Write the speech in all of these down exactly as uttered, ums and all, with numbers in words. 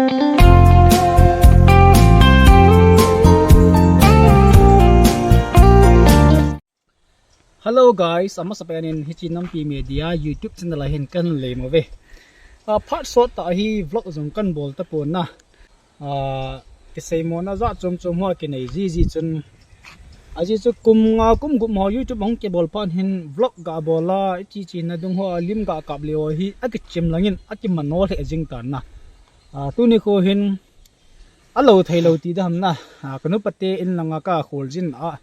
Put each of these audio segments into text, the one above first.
Hello guys, amasa pen in hiche Nampi Media YouTube channel a hin kahin lei mo ve. A, phat sot tah hi vlog jong kahin bol tapon na. A, kiseimona jat chom chom ho kinei jiji chun. Ajeh chu kum nga kum gup ho YouTube hung kibol phat hin vlog ga bol a, ichi chi na dung ho a lim ga kap le ho hi akichim lang in akiman lheh jing tan na. A, tuni kho hin alou thei lou ti dam na. A, ka nupa te in langa ka khol jin a.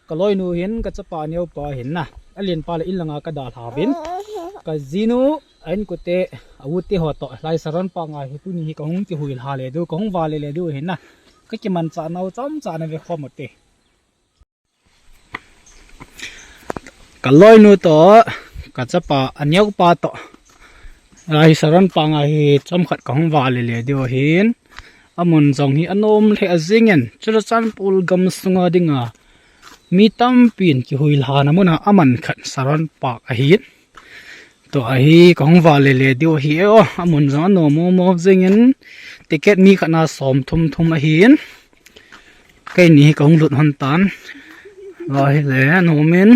Ka loinu hin ka chapa neo pa hin na. Alen pa le in langa ka dalha vin. Ka jinu a inkote, a u te ho to. Lai Saron pa nga hi tuni hi ka hung kihuilha le diu, ka hung vale le diu hin na. Ka kimanchah nau chomcha na ve khom u te. Ka loinu to, ka chapa, a neo pa to. Lai Saron pa nga hi chomkhat ka hung vale le diu hin. Amun jong hi anom lheh jing in, Churachandpur gam sunga dinga mi tampin kihuilhana muna aman khat Saron pa ahin. To ahi, ka hung vale le diu ahi e o, amun jong anom mo mo jing in, ticket mi khat na som thum thum ahin. Keini hi ka hung lut hon tan. Lai le anom in.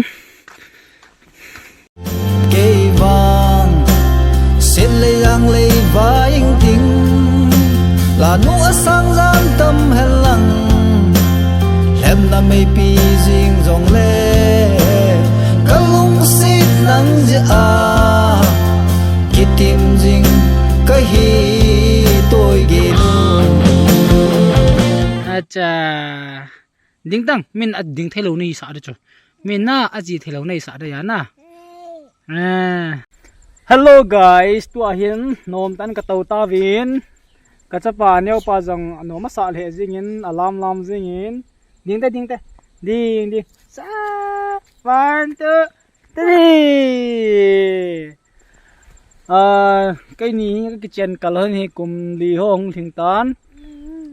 Kei vang, sit le jang le va ing ting. Lanu asang jan tam helang. Lhemna meipi jing jong le. Ka lungsit nang jeh a. Kitim jing kahi toi gei nu. Acha. Ding tang, min ading thei lou nei sa de chu. Min na aji thei lou nei sa de ya na. Eh. Hello guys, tua hin nom tan ka tou ta vin. Ka chapa neo pa jong anom asa lheh jing in, alam lam jing in. Ding te, ding te. Ding, ding. Sa, one, two, three. Ah, keini hi ka kichen kal hon hi kum li ho hung lhing tan.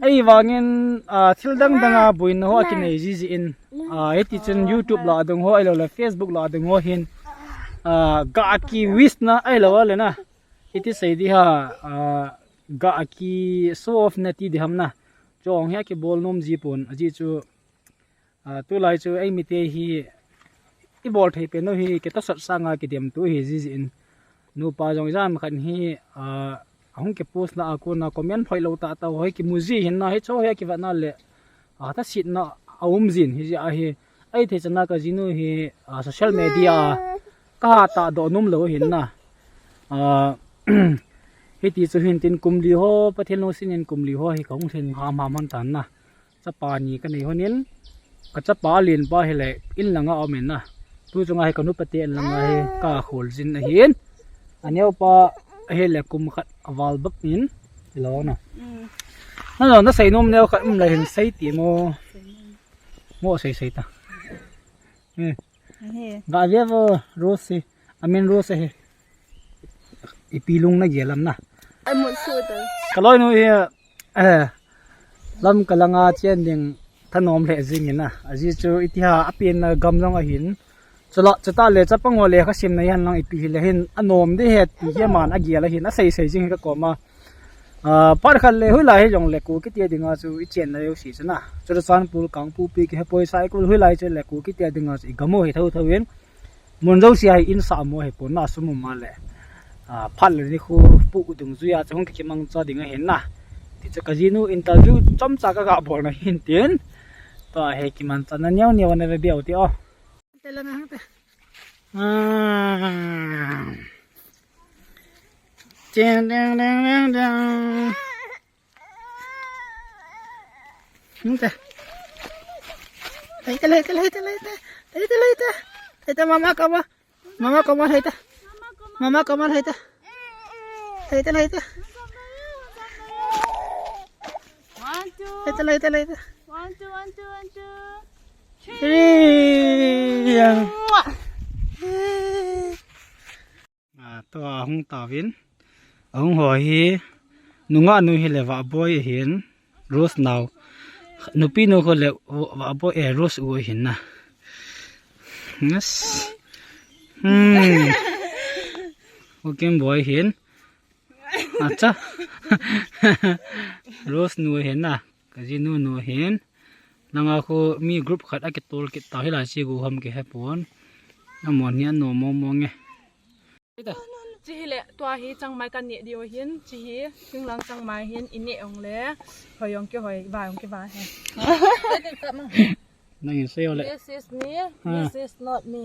Ei vangin, ah, thil dang dang a buina ho a kinei jiji in. Ah, hiti chun YouTube la dung ho, ahilou le Facebook la dung ho hin. Ah, ga ki wish na, ahilou le na. Hiti sei di ha, ah, ga ki show off na ti di ham na. Chong hi a kibol nom ji pon, ajeh chu. Ah, tulai chu ei mite hi i bol thei pen u hi, kei toh sot sanga kidem tu hi jiji in. Nupa jong ijat khat hi, ah, ahung kipost na a kona comment phoi lou tah tah ho hi kimu ji hin na hi cho hi kivat na le. Ah, ta sit na a um jin hi ji ahi. Ei thei chana ka jinu hi, ah, social media ka ha ta doh nom lou hin na. Ah, hiti chu hin tin kum li ho, Pathen lungset in kum li ho hi ka hung lhing ham ham hon tan na. Chapa ni ka nei hon in, ka chapa alen pa hi le in langa um in na. Tu chunga hi ka nupa te in langa hi ka khol jin ahin. A neo pa hi le kum khat a val bap in. Ti lou na. Mm. Na, na sei nom neo khat um le hin sei ti mo. Mo sei sei ta. Hmm. Ahi. Ga ve vo Rose. Amin Rose ahi. Ipi lung na gel am na. Ai, mut su ta. Ka loinu hi, eh, Lamka langa chen ding thanom lheh jing in na. Ajeh chu iti ha apen na gam jong ahin. Chula, chuta le chapang ho le kha sim na hihen lang ipi hi le hin anom di het ti hi aman agel ahin asei sei jing hi ka koma. Ah, phat khat le hoilai hi jong le Kuki te dinga chu i chenna jouse chu na. Churachandpur, Kangpokpi, Kehepoi, Saikul hoilai chu le Kuki te dinga chu i gam u hi tho tho in. Mun jouse a hi in sa mo hi pon na sum um a le. Ah, phat le nikho pu u dungjuia chu hung kimangcha ding ahin na. Ti chu ka jinu interview chomcha ka ga bol na hin tin. Tua hi kimanchah na neo neo na ve bia u ti o. Te la na hang te. Ah. Ding, ding, ding, ding, ding. Hang te. Lai te, lai te, lai te, lai te. Lai te, lai te. Lai te, mama koma. Mama koma lai te. Mama koma lai te. Lai te, lai te. One, two. Lai te, lai te, lai te. One, two, one, two, one, two. Three. Three. Ah, tua hung tauvin. Ahung ho hi, nungah nu hi le Vahboi ahin, Rose nao. Nupi nu kho le Vahboi, eh, Rose u ahin na. Yes. Hmm. Ukim boi hin. Acha. Rose nu hin na, ka jinu nu hin. Langa khu mi group khat akitol kit ta hi la chi gu ham kihe pon. Amon hi anom mong mong e. Chi hi le, tua hi changmai ka neh diu hin, chi hi, thinglang changmai hin, i neh ong le, hoi ong kihoi, vai ong kiva he. Nang in sei o le. This is me, Ha. this is not me.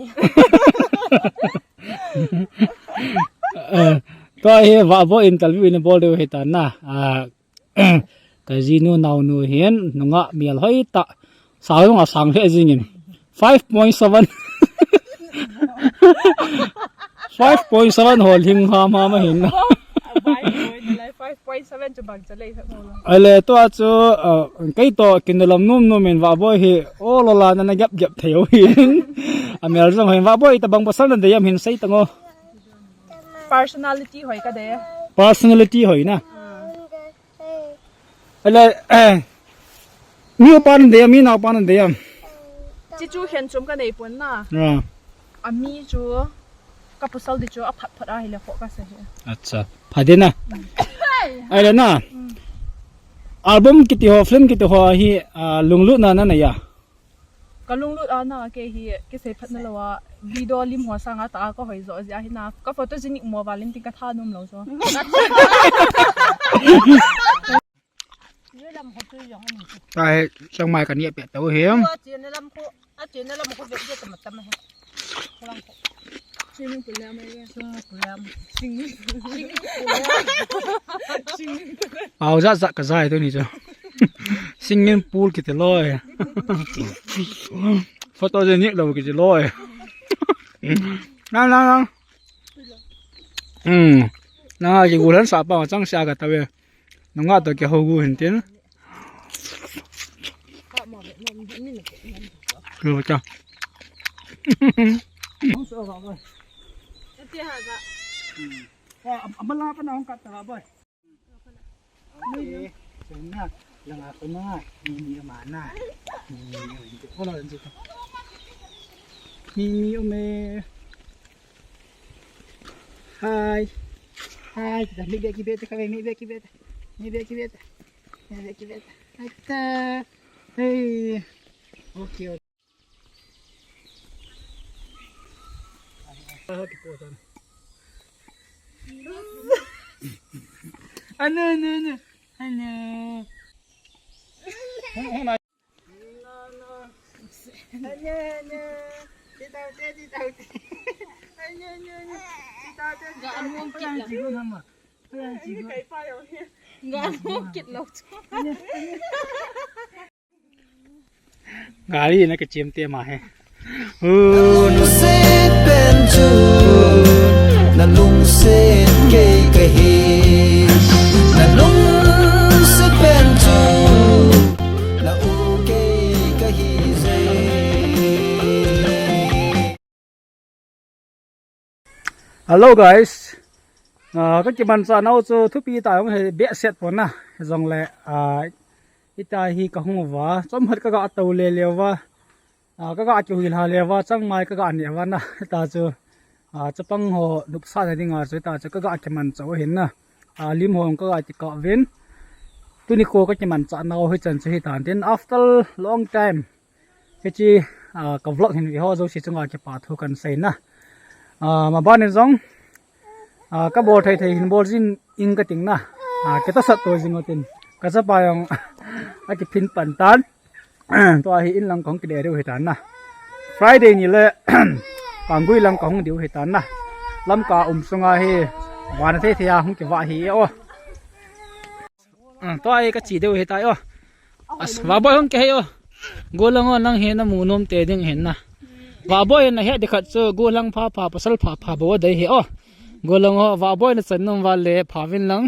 Eh, tua hi Vahboi interview in bol diu hi ta na. Ah, ka jinu naonu hin, nungah mial hoi ta. Sa nungah sang le jing in. Five point seven. Five point seven ho ling ha ma ma hin. Five point seven chu bang cha lei sa mo lo. Ale tua chu, uh, kei to kin lam num num in Vahboi hi o lo la na na gap gap thei o hin. A mial jong hin Vahboi ta bang pasal na de yam hin sei ta ngo. Personality hoi ka de. Personality hoi na. Ah. Ale, eh, mi upa na de yam, mi nau pa na de yam. Chi chu khen chum ka nei pon na. Ah. A mi chu ka pasal di chu a phat phat a hi le kho ka sa hi. Acha. Pha de na. Ale na. Mm. Album kiti ho, film kiti ho hi, ah, lunglut na na na ya. Ka lunglut a na ke hi, kisei phat na lo a, video lim ho sanga ta a ka hoi jo jia hi na, ka photogenic mo va lim tin ka tha nom lo jo. Ka he, changmai ka ni a pe tau he. A che na lam ko, a che na lam ko ve ve ta ma ta ma he. Ko lam ko. Swimming pool le mai ve. Swimming pool le. Swimming pool le. Swimming pool le. Au za za ka zai to ni jo. Singing pool kiti loi. Photogenic lo kiti loi. Nang, nang, nang. Hmm. Nang a ki gulan sa pa chang sia ka ta ve. Nang a to ki ho gu hin tin. Ki ho cha. Amala pa na hong kat ta ba boy. Langa ko na, mi mi ama na. Mi mi o me. Hi. Hi, kita mi be ki be ta ka be, mi be ki be ta. Mi be ki be ta. Mi be ki be ta. Aita. Hey. Okay. Ano, ano, ano? Ano? Ano, ano? Tita, tita, tita. Ano, ano, ano? Tita, tita, tita. Ano ang kit lang? Ano ang kit lang? Ano ang kit lang? Gari na ka chim te ma he. Lungset pen chu, na lungset kei ka hi. Na lungset pen chu, na u kei ka hi je. Hello guys. Ah, ka kimanchah nau chu thupi ta jong he behseh pon na. Jongle, ah, ita hi ka hung uva. Chomkhat ka ga tou le le uva. Ah, ka ga kihuil ha le uva. Changmai ka ga ne uva na. Ita chu, ah, chapang ho nopsahna dinga chu ita chu ka ga kimanchah u ahin na. Ah, lim ho ka ga kikah uvin. Tuni kho ka kimanchah nau hi chan chu hi tan tin. After long time. Hiche, ah, ka vlog hin ve ho jouse chunga kipa thu kan sei na. Ah, maban in jong, ah, ka bol thei thei hin bol jing ing ka ting na. Ah, ka tahsan to jing u tin. Ka chapa jong, a kiphin pan tan. Tua hi in lang ka hung kile diu hi tan na. Friday ni le, Panggui lang ka hung diu hi tan na. Lamka um sunga hi, vana thei thei a hung kivah hi e o. Ah, tua hi ka che diu hi tai o. As, Vahboi hung kihei o. Gollhang o, nang hi na mu nom te ding hin na. Vahboi na het ding khat chu, gollhang pha pha, pasal pha pha bou dei hi o. Gollhang o, Vahboi na chan nom uva le pha vin lang.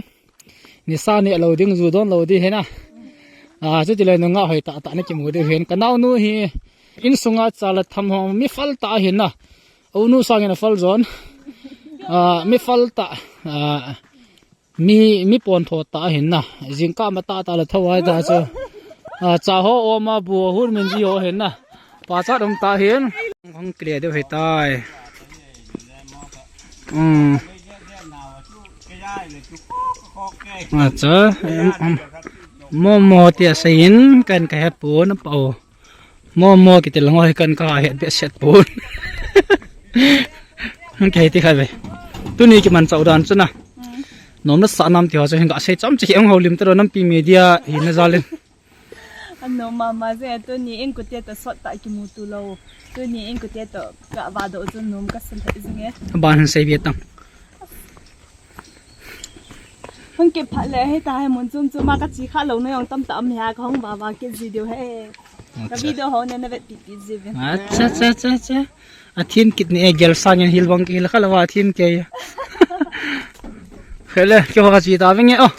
Nisa neh lou ding, ju don lou ding hi na. Ah, chuti le nungah hoi tah tah na kimu diu hin. Ka naonu hi, insunga cha le tham ho, mi phal tah ahin na. Unu sangin a phal jon. Ah, mi phal tah. Ah, Mi, mi pon tho tah ahin na. Jingkah ma tah tah le tho ai ta chu. Ah, cha ho om a bu hun min ji ho hin na. Pachat um tah hin. Hung kile diu hi tai. Um. Acha, em, em. Momo ti asei in kan ka het pon a pao. Momo kiti lang hoi kan ka het behseh pon. Hung kei ti kha ve. Tuni kimanchah dan chu na. Nom nasah nam ti ho chu hin ka sei chom chi hung houlim ta ro nampi media hi na jal in. Anom mama je, tuni in kute toh sot tah kimu tu lou. Tuni in kute toh ka va doh chu nom ka sa lheh jing e. Aban hin sei ve tang. Hung kiphat le hita hi mun chom chom a ka chi kha lou na jong tamtah um hi a ka hung va va kit ji diu hi. Ka video ho na na vetpi pi ji uvin. Acha, cha, cha, cha. A thim kit ni e, gel sang in hil bang ki hil kha lou a thim kei. Hele, kei ho ka chi ta ving e, oh.